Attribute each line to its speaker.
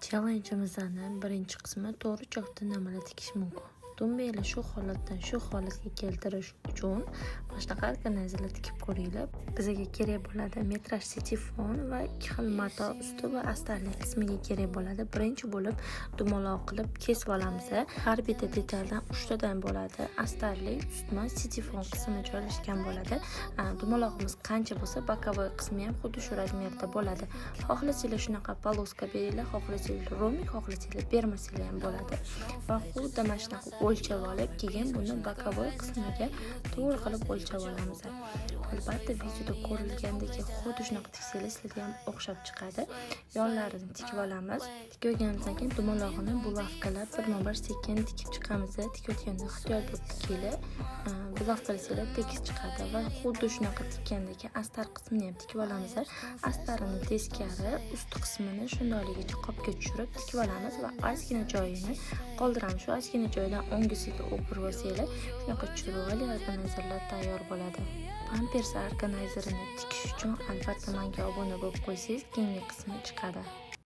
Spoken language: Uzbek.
Speaker 1: Challenge'imizni birinchi qismi: to'g'richoqda nimalar tikish mumkin. Dumbeli shu holatdan shu holatga keltirish uchun mana shunaqa organizerlar tikib ko'ringlar. Bizga kerak bo'ladi metraj сетифон va ikki xil mato, usti va astarlik qismiga kerak bo'ladi. Birinchi bo'lib dumaloq qilib kesib olamiz. Har bitta detaldan uchtadan bo'ladi. Astarlik, ustma, сетифон qismi joylashgan bo'ladi. Dumalog'imiz qancha bo'lsa, боковой qismi ham xuddi shu razmerda bo'ladi. Xohlasanglar, shunaqa полоска beringlar, xohlasanglar, ромбик, xohlasanglar, bermasanglar ham bo'ladi. Va xuddi mana shunaqa o'lchab olib, keyin buni боковой qismiga to'g'ri qilib o'lchab olamiz. Albatta, videoda ko'rilgandek xuddi shunaqa tiksanglar, sizlarga ham o'xshab chiqadi. Yonlarini tikib olamiz. Tikib olganimizdan keyin dumalog'ini булавка lab birma-bir sekin tikib chiqamiz. Tikayotganda ehtiyot bo'lib tikinglar. Булавка lasanglar, tekis chiqadi va xuddi shunaqa tikkandan keyin astar qismini ham tikib olamiz. Astarini teskari ust qismini shundoqligicha qopga tushirib tikib olamiz va ozgina joyini qoldiramiz. Shu ozgina joydan o'ngisiga o'girib olsanglar, shunaqa chiroyli organizerlar tayyor bo'ladi. Pampers organizerini tikish uchun albatta menga obuna bo'lib qo'ysangiz, keyingi qismi chiqadi.